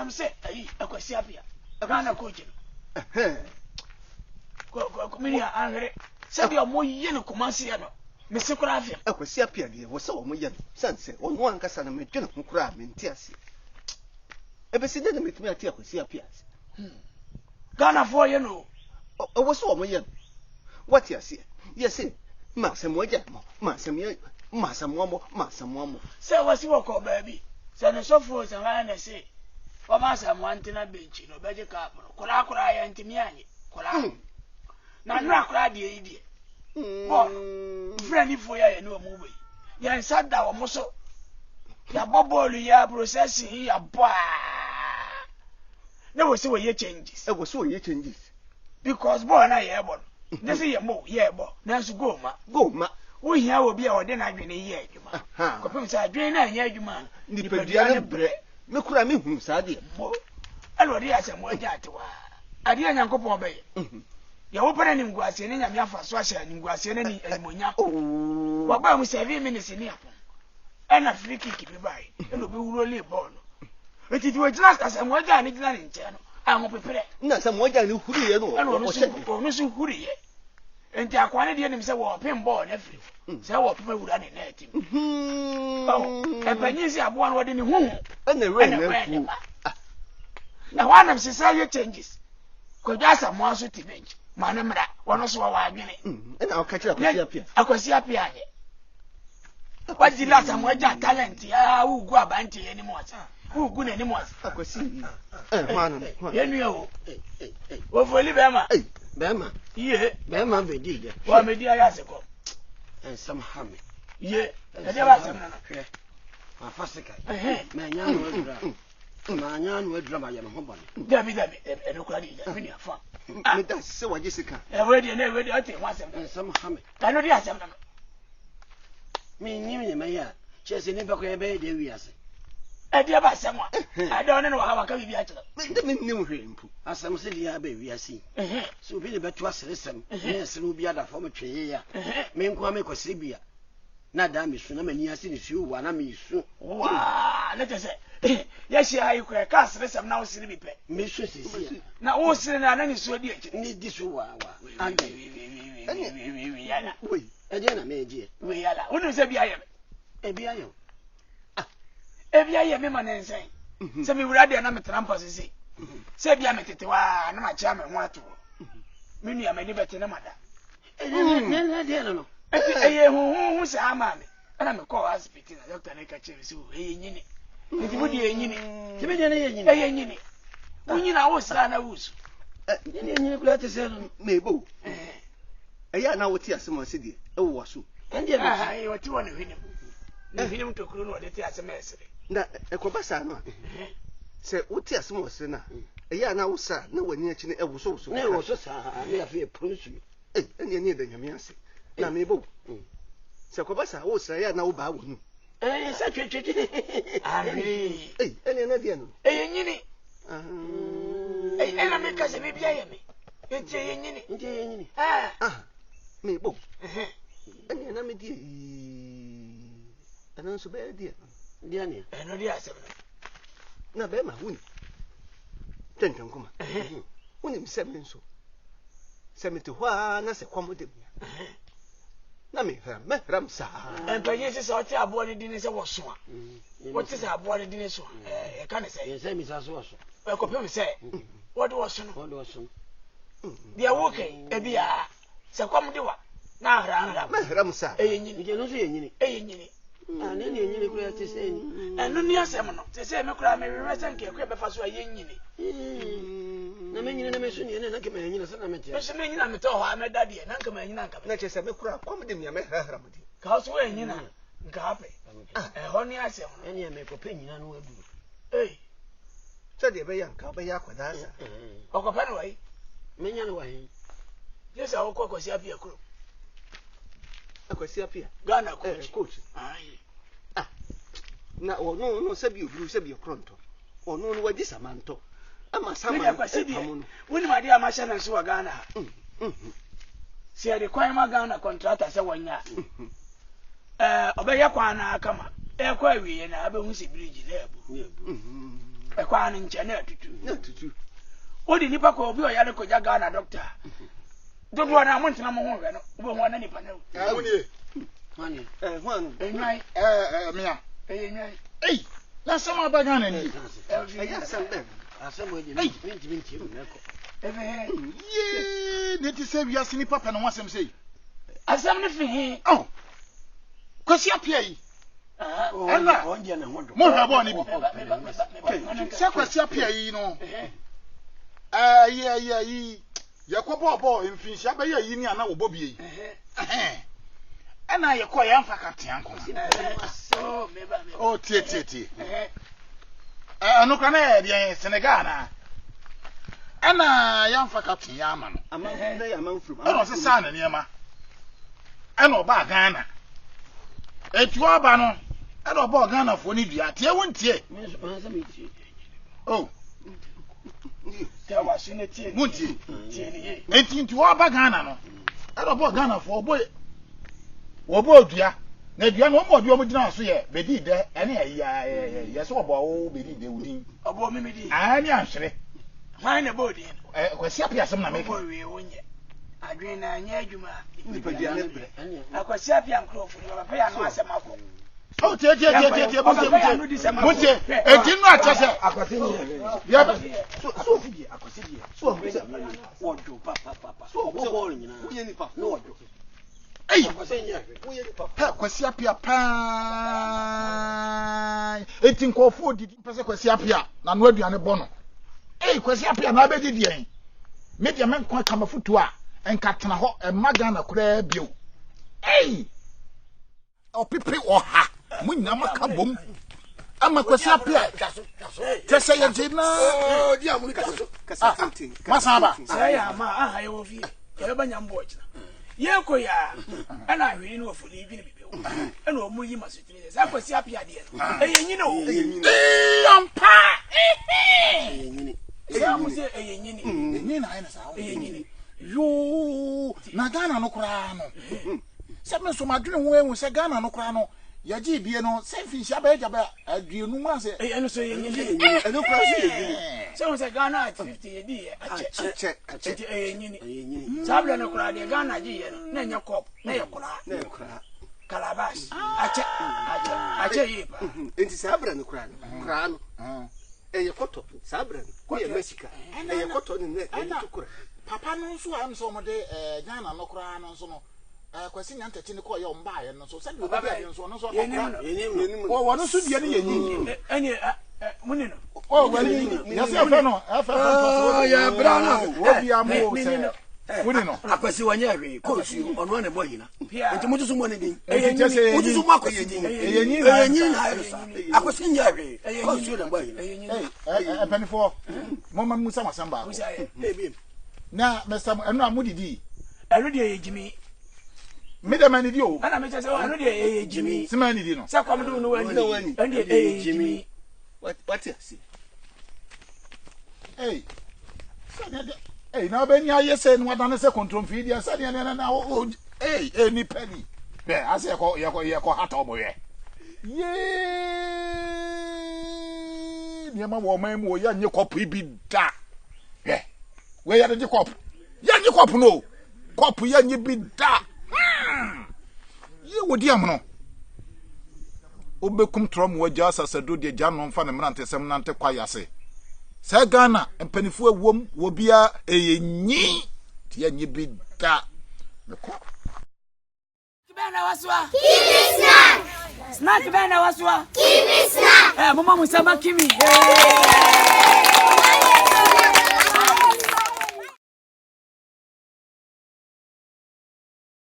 Nam sɛ ayi Akwasi Apia, Ghana coach no. Mini ahwere sɛdeɛ ɔmo yɛ no Kumasi yɛ no, mese koraa fam. Akwasi Apia deɛ wɔ sɛ ɔmo yɛ no, sane sɛ ɔno ankasa no medwene ho koraa mente aseɛ. Ɛbɛsi dɛn na metumi ate Akwasi Apia ase? Ghanafoɔ yɛ no. Ɛwɔ sɛ wɔn yɛ no. Wate aseɛ? Yɛse ma Asamoah gya mo, ma Asamoah, ma Asamoah mo, ma Asamoah mo. Sɛ wɔse wɔkɔ baabi, sɛ ne sɔfoɔ sɛ hwan na ɛse wɔma Asamoah ntena benkyi na ɔbɛgye cup no, koraa koraa yɛntumi anye, koraa. Hmm. Na nnora koraa deɛ yi deɛ, bɔɔl no, mfranifoɔ yi a yɛne wɔn wɔ yi, yɛn nsa da wɔn so. Yɛabɔ bɔɔl yi a, procession yi yɛabɔ a. Na wɔ sɛ wɔyɛ changes. Ɛwɔ sɛ wɔyɛ changes. Because bɔɔl no a yɛrebɔ no, ne sɛ yɛ mo yɛrebɔ, nanso goal ma. Goal ma. Wohia wɔ bi a ɔde n'adwene yɛ adwuma. Kɔpem sɛ adwene no anyɛ adwuma a, nipadua no brɛ. Me koraa me hunu saa deɛ. Mo, ɛna ɔde asɛm agya atewa. Adeɛ a Nyankopɔn bɛyɛ. Deɛ wopɛ no animguaseɛ ne Nyame afa so ahyɛ animguaseɛ no ani animuonyam. Wɔbaa mu 7 minutes ne apɔn. Ɛna free kick bi bae ɛna obi wuro lee bɔɔl no. Eti deɛ ogyina Asamoah Gyan ne gyina ne nkyɛn no ahopeprɛ. Na Asamoah Gyan ne huriiɛ no ɛna ɔno nso ɔno nso huriiɛ. Nti akoa no deɛ nim sɛ wɔɔpem bɔɔl no afiri hɔ sɛ wɔɔpem awura ne nɛɛte mu. Ɔho mpanyin sɛ aboa no wɔde ne huhu ɛna ɛwɛn ne ma. Na hɔ anam sesa yɛ changes. Kwadwo Asamoah nso te bench ma ne mmra wɔn nso wɔwɔ adwene. Ɛna ɔka kyerɛ Akwasi Appiah. Akwasi Appiah anyɛ. Wagye la Asamoah gya talent ya wogu abante yɛ anim ase. Wogu n'anim ase. Akwasi eh hwan no hwan. Yɛn nua o. Ofoli bɛrima. Bɛrima. Ye. Bɛrima bɛdi dɛ. Wɔ medi ayɛ ase kɔ. Nsɛm ha me. Ye. Ɛdeɛ ba asɛm no no. Hwɛ. Mafa sika. Manya ano adura. Manya ano adura ma yɛ me ho bɔne. Dabi dabi ɛno kora de gya me nua fa. Meda sɛ wagye sika. Ɛwɔ deɛ na ɛwɔ deɛ ɔte ho asɛm. Nsɛm ha me. Ɛno de asɛm no no. Mennim ne mɛyɛ a, kyerɛ sɛ nnipa koraa bɛyɛ deɛ wiase. Ɛdeɛ ba asɛm a, ɛdɛ ɔne no wɔ ha waka biribi akyerɛ. Mede mennim hwee mpo. Asɛm sɛ deɛ aba wiase yi. Sɛ obi ne bɛto aseresɛm ne ɛsere obi ada fam twee a, me nko ara mekɔsere bi a, na daa mesu na m'ani ase nisuo wa na mesu. Waa, na kyerɛ sɛ yɛhyia yi koraa ɛka aseresɛm na wosere bi pɛ. Mesu sisi a. Na wosere no a na nisuo di akyire. Ne di so waa waa. Adɛn? Ɛdeɛ na meegyeɛ. Wei ala, wonim sɛ ebi ayɛ me. Ebi ayɛ wo. Ah, ebi ayɛ me ma ne nsɛn. Mhm. Sɛ mewura deɛ na metena mpa sese. Mhm. Sɛ ebi a metete hɔ a na makyea me ho ato hɔ. Mhm. Me nua m'ani bɛte na mada. Ɛdeɛ no no. Ɛti ɛyɛ huhuhu saa maa me. Ɛna mekɔɔ asipiti na dɔkta no ka kyerɛ me sɛ ɛyɛ nyini. Nti mo deɛ ɛnyini. Sɛ me deɛ no yɛ nyini. Ɛyɛ nyini. Wonyini a wosra na wusu. Nyini nyini kura te sɛ no. Mebo. Ɛyɛ a na wote asɛm ase deɛ ɛwɔ w'asom. Ɛndeɛ mete. Ɔte wɔ ne hwenem. Ne hwenem tokuro na ɔde te asɛm a ɛsere. Na ɛkɔba saa no a, sɛ wote asɛm a ɔsere no a, ɛyɛ a na wosa na w'ani akyi no ɛwosowoso. Na ɛwoso saa na afei ɛporo nsuo. Ei, ɛnneɛ ne yɛda Nyame ase. Na mebɔ wo. Sɛ ɛkɔba saa wosra ɛyɛ a na wobaa w'anum. Ɛɛ sɛ twetwetwe. Ahwee. Ei, ɛnneɛ na deɛ no. Ɛyɛ nyini. Ɛna meka sɛ biribi ayɛ me. Nti ɛyɛ nyini. Nti ɛyɛ nyini. Ah, mebɔ. Ɛnneɛ na medeɛ ɛno nso bɛyɛ deɛ no. Deɛ ne. Ɛno deɛ asɛm no. Na bɛrima wonim. Twɛntwɛn koma. Wonim sɛ me nso sɛ mete hɔ ara na sɛ kɔm de me a na mehram mɛhram saa. Mpanyin sɛ sɛ ɔte aboa no dini sɛ wɔso a wote sɛ aboa no dini so a yɛka ne sɛ yɛsɛ misa so wɔso ɛkɔpem sɛ wɔde wɔso no wɔde wɔso deɛ woka ebi a sɛ kɔm de wa na ahramhram mɛhram saa ɛyɛ nyini nti ɛno nso yɛ nyini ɛyɛ nyini Ah, ne ne nyini koraa te sɛ ni. Ɛno ne asɛm no. Te sɛ me koraa mehwehwɛ sɛ nka ɛkɔ ɛbɛfa so a yɛnyini. Na menyini na meso neɛ ne na nka manyina sɛ na meteɛ. Meso menyina metɔ hɔ a mɛda deɛ na nka manyina nka Na kyerɛ sɛ me koraa kɔm de me a mɛhrahra mo deɛ. Ka so anyina nka apɛ. Ɛhɔ ne asɛm no. Ɛneɛ mekɔpɛ nyina no aduru. Ei. Sɛdeɛ ɛbɛyɛ nka wobɛyɛ akwadaa saa. Ɔkɔpɛ no wɔ he? Menya no wɔ he? Gye sɛ wokɔ Kwasi Appiah kurom. Akwasi Appiah. Ghana coach. Eh, coach. Aye. Ah. Na ɔno no sɛbi oburu sɛbi ɔkorɔntɔ. Ɔno no wagye samantɔ. Ama saman ɛpam no. Wonim adeɛ a mahyɛ no nso wɔ Ghana ha. Sɛ yɛde kwan ma Ghana kɔntrata sɛ wɔnyɛ a, ɔbɛyɛ kwan no ara kama. Ɛrekɔ awieɛ no a, wobɛhu sɛ bridge no abu. kwan no nkyɛn na atutu. Na atutu. Wode nipa kɔ obi ɔyare kɔgya Ghana dɔkta. Dodoɔ no a montena mo ho nhwɛ no, wobɛhu ana nipa no awu. Ɛɛ wonie. Ɛɛ hwan no? Enwan. Ɛɛ ɛɛ mea. Ɛyɛ nwan. Ei, na asɛm aba Ghana ni. Ɛyɛ asɛm bɛn? Asɛm wɔ deɛ mentumi ntie mu mɛkɔ. Yee, na ɛte sɛ wiase nipa pɛ ne ho asɛm sei. Asɛm no fi he? Oh, Kwasi Appiah yi. Ɛna mohwɛ bɔɔl no bi. Sɛ Kwasi Appiah yi no, ɛyɛ ɛyɛ yi yɛkɔ bɔɔl bɔɔl mfinhyia bɛyɛ yi ni ana wɔbɔ bie yi. Ɛna yɛkɔ yɛmfa captain ankoma. Oh, tie tie tie. Ɛno kora na yɛ deɛ Senegal anaa? Ɛna yɛamfa captain yɛ ama no. Ɛna ɔsesaa ne nneɛma. Ɛna ɔbaa Ghana. Eti ɔba no, ɛna ɔbɔɔ Ghanafoɔ no dua. Tie wo ntie. Oh. Montie. Eti nti ɔba Ghana no, ɛna ɔbɔɔ Ghanafoɔ ɔbɔ wɔbɔɔ dua. Na dua no wɔn bɔ dua wɔn gyina so yɛ bedi dɛ ɛne ɛyi ɛyɛ yɛ sɛ ɔbɔ awo bedi dɛ odin. Ɔbɔ mímí di. Ɛne anhwere. Hwan na ɛbɔ odin no? Ɛ Kwasi Appiah asɛm na meka. Ɔbɔ wie wonyɛ. Adwene na anyɛ adwuma a. Nipadua ne brɛ. Akwasi Appiah nkurɔfo no papa yɛ ano asɛm akɔ. Oh, tie tie tie tie tie montie montie montie eti nu akyɛ sɛ. Akwasi nyɛ. Yɛ bɛ. So so deɛ akwasi deɛ. So ɔhu sɛ wɔdwo papapapa. So ɔbɔ bɔɔl nyinaa. Woyɛ nipa. Na wɔdwo. Ei! Hɛ Kwasi Appiah paa. Eti nkurɔfoɔ didi mpɛ sɛ Kwasi Appiah na no aduane bɔ no. Ei Kwasi Appiah na abɛdi deɛn? Me deɛ me nko aka mafotuo a nka tena hɔ ɛma Ghana koraa bio. Ei! Ɔpepe ɔha mo nyinaa maka bom ama Kwasi Appiah kyɛ sɛ yɛgye na masan aba. Sɛ yɛ ama aha yɛ wɔ fie yɛbɛba nyambo ɔkyena yɛkɔ yɛ a ɛna ahwene ne wɔfoni dwene biribi ho ɛna ɔmo yi ma sotiri sɛ saa Kwasi Appiah deɛ no ɛyɛ nyini o ampa sɛ ɔmo sɛ ɛyɛ nyini ɛyɛ nyini yoo na Ghana no koraa no Sɛ me nso madwene ho ahu sɛ Ghana no koraa no yɛgyee bie no sɛ mfinhyia bɛyɛ gya bɛyɛ aduonum a sɛ. Ɛno nso yɛ nyini. Ɛno koraa nso yɛ nyini. Sɛ wɔn sɛ Ghana at 50 yɛdi yɛ akyɛ. Akyɛ akyɛ. Nti ɛyɛ nyini. Ɛyɛ nyini. Saa berɛ no koraa deɛ Ghana gye yɛ no na ɛnyɛ kɔp na ɛyɛ koraa. Na ɛyɛ koraa. Calabash akyɛ akyɛ akyɛ yie paa. Nti saa berɛ no koraa no koraa no ɛyɛ kɔtɔ saa berɛ no ne yɛ masika ɛyɛ kɔtɔ ne nɛ ɛyɛ to kora. Papa no nso a ɛm sɛ wɔde Ghana no koraa no nso no Kwasi Nyantakyi no kɔɔ yɛ wɔn baayɛ no nso sɛdeɛ obi deɛ nso ɔno nso akɔkora wɔn nso deɛ no yɛ nyi. Ɛne mo ne no. Ɔ wɔ ni yɛsɛ ɛfɛ no ɛfɛ fɛ ntɔsɔ. Yɛ bra na wɔ bi amu sɛ woni no. Akwasi wɔnyɛ hwee kɔ nsuo ɔno ana ɛbɔ hina nti mo tutu mo ne din ɛyɛ nyi mo tutu mo akwasi din ɛyɛ nyi ɛyɛ nyi na ayɛ no saa akwasi nyɛ hwee kɔ nsuo na ɛbɔ hina. Mpanyinfoɔ mo ma musa mo asɛm baako na mɛsa mo ɛno a mo didi. Ɛno deɛ yɛ gyimi. Me deɛ mɛ nidi o. Ɛna mi kyɛ sɛ ɛno deɛ ɛyɛ gyimi. Sɛ mɛ nidi no. Sɛ kɔm dum no wani. Ɛno deɛ ɛyɛ gyimi. Wate ase. Ei sɛdeɛ deɛ ei na ɔbɛni ayɛ sɛ no wadane sɛ kontromfii deɛ sɛdeɛ deɛ na o ei ei nipa ni hwɛ asɛ yɛkɔ yɛkɔ yɛkɔ hata ɔmo hwɛ yee nneɛma wɔ ɔman mu o yɛnyɛ kɔpo yi bi da hwɛ wei yɛde gye kɔpo yɛnyɛ kɔpo no o kɔpo yɛnyɛ bi da hmm yie wɔ di amono wobɛkum trɔm wagya asasado deɛ gya no mfa ne mmerantesɛm nante kwae ase sɛ Ghana mpanimfoɔ ɛwom wɔ biara ɛyɛ nyi nti yɛnyɛ bi da mekɔ Kimi snack. Snack bɛn na wasoa? Kimi snack. Ɛ mo ma mo nsa ma Kimi.